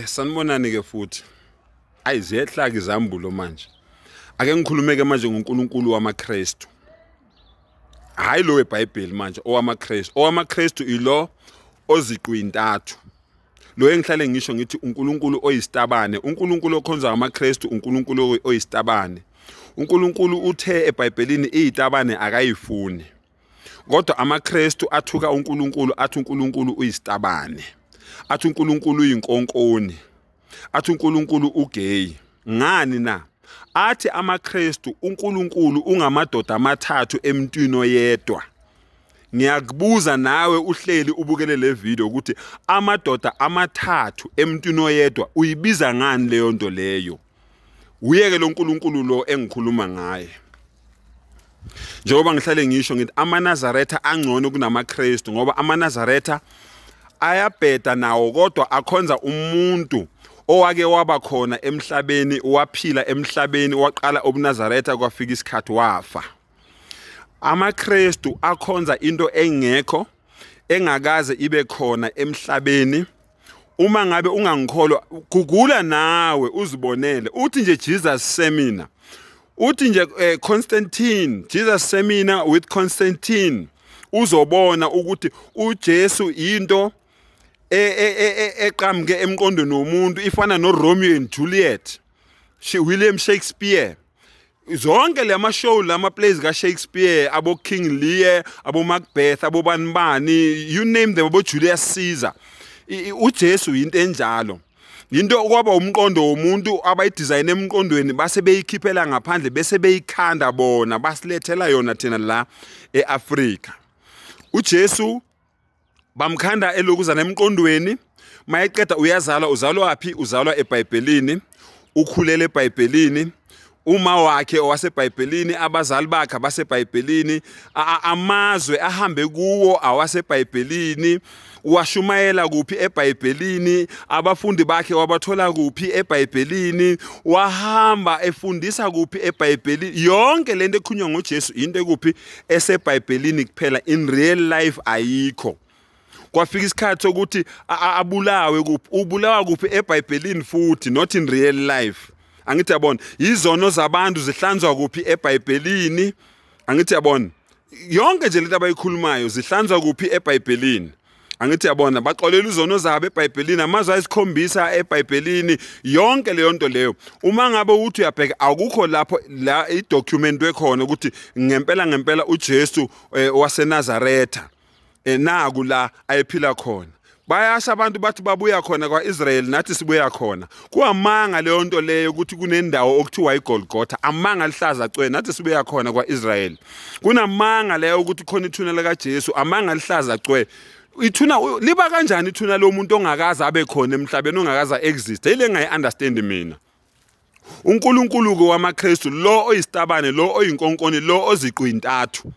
Sanibonani ke futhi. Ayi ziyehla ke izambulo manje. Ake ngikhulume ke manje ngoNkulunkulu wamaKristu. Hayi lo weBhayibheli manje owamaKristu. OwamaKristu ilo oziqu intathu. Lo engihlale ngisho ngithi uNkulunkulu oyisitabane, uNkulunkulu okhonza amaKristu, uNkulunkulu oyisitabane. uNkulunkulu uthe eBhayibhelini izitabane akayifuni. Kodwa amaKristu athuka uNkulunkulu athi uNkulunkulu uyisitabane. Athi uNkulunkulu uyinkonkoni. Athi uNkulunkulu ugay. Ngani na? Athi amaKristu uNkulunkulu ungamadoda amathathu emntwini oyedwa. Ngiyakubuza nawe uhleli ubukele le video ukuthi amadoda amathathu emntwini oyedwa uyibiza ngani leyo nto leyo? Uyeke lo nkulunkulu lo engikhuluma ngaye. Njengoba ngihlale ngisho ngithi amaNazaretha angcono kunamaKristu ngoba amaNazaretha ayabheda nawo kodwa akhonza umuntu owake waba khona emhlabeni, waphila emhlabeni, waqala ubuNazaretha kwafika isikhathi wafa. AmaKristu akhonza into engekho engakaze ibe khona emhlabeni. Uma ngabe ungangikholwa, gugula nawe uzibonele. Uthi nje Jesus Seminar, uthi nje Constantine, Jesus Seminar with Constantine, uzobona ukuthi uJesu into eqhamuke emqondweni womuntu, ifana no Romeo and Juliet, William Shakespeare. Zonke lama show, lama plays ka Shakespeare, abo King Lear, abo Macbeth, abo bani bani, you name them, abo Julius Caesar. UJesu into enjalo, into okwaba umqondo womuntu abayidesign emqondweni, base beyikhiphela ngaphandle, bese beyikhanda bona, basilethela yona thina la eAfrika. uJesu bamkhanda elokuzana emqondweni. Mayeqeda uyazalwa. Uzalwa phi? Uzalwa eBhayibhelini, ukhulele eBhayibhelini, uma wakhe owaseBhayibhelini, abazali bakhe abaseBhayibhelini, amazwe ahambe kuwo awaseBhayibhelini, washumayela kuphi? EBhayibhelini. Abafundi bakhe wabathola kuphi? EBhayibhelini. Wahamba efundisa kuphi? EBhayibhelini. Yonke lento ekhulunywa ngoJesu into ekuphi? EseBhayibhelini kuphela. In real life ayikho. Kwafika isikhathi sokuthi abulawe. Kuphi? Ubulawa kuphi? EBhayibhelini futhi, not in real life. Angithi yabona, izono zabantu zihlanzwa kuphi? EBhayibhelini. Angithi yabona, yonke nje lento abayikhulumayo zihlanzwa kuphi? EBhayibhelini. Angithi yabona, baxolela izono zabo eBhayibhelini, amazwi ayisikhombisa eBhayibhelini, yonke leyo nto leyo. Uma ngabe uthi uyabheka, akukho lapho la idocument ekhona ukuthi ngempela ngempela uJesu waseNazaretha naku la ayephila khona. Bayasho abantu bathi babuya khona kwa-Israel, nathi sibuya khona. Kuwamanga leyo nto leyo ukuthi kunendawo okuthiwa iGolgotha, amanga lihlaza cwe. Nathi sibuya khona kwa-Israel. Kunamanga leyo ukuthi khona ithuna likaJesu, amanga lihlaza cwe. Ithuna liba kanjani ithuna lomuntu ongakaze abe khona emhlabeni, ongakaze exist? Yile ngayi-understand mina. UNkulunkulu ke wamaKristu lo oyisitabane, lo oyinkonkoni, lo oziqu intathu,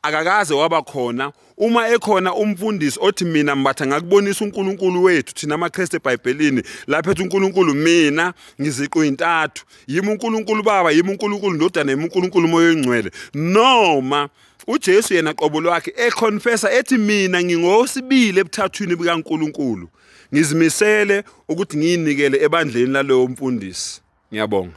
akakaze waba khona. Uma ekhona umfundisi othi mina Mbatha ngakubonisa uNkulunkulu wethu thina amaKristu eBhayibhelini lapho ethi uNkulunkulu mina ngiziqu intathu, yimi uNkulunkulu Baba, yimi uNkulunkulu Ndodana, yimi uNkulunkulu Moya oNgcwele, noma uJesu yena qobo lwakhe econfessa ethi mina ngingowesibili ebuthathwini bukaNkulunkulu, ngizimisele ukuthi ngiyinikele ebandleni lalowo mfundisi. Ngiyabonga.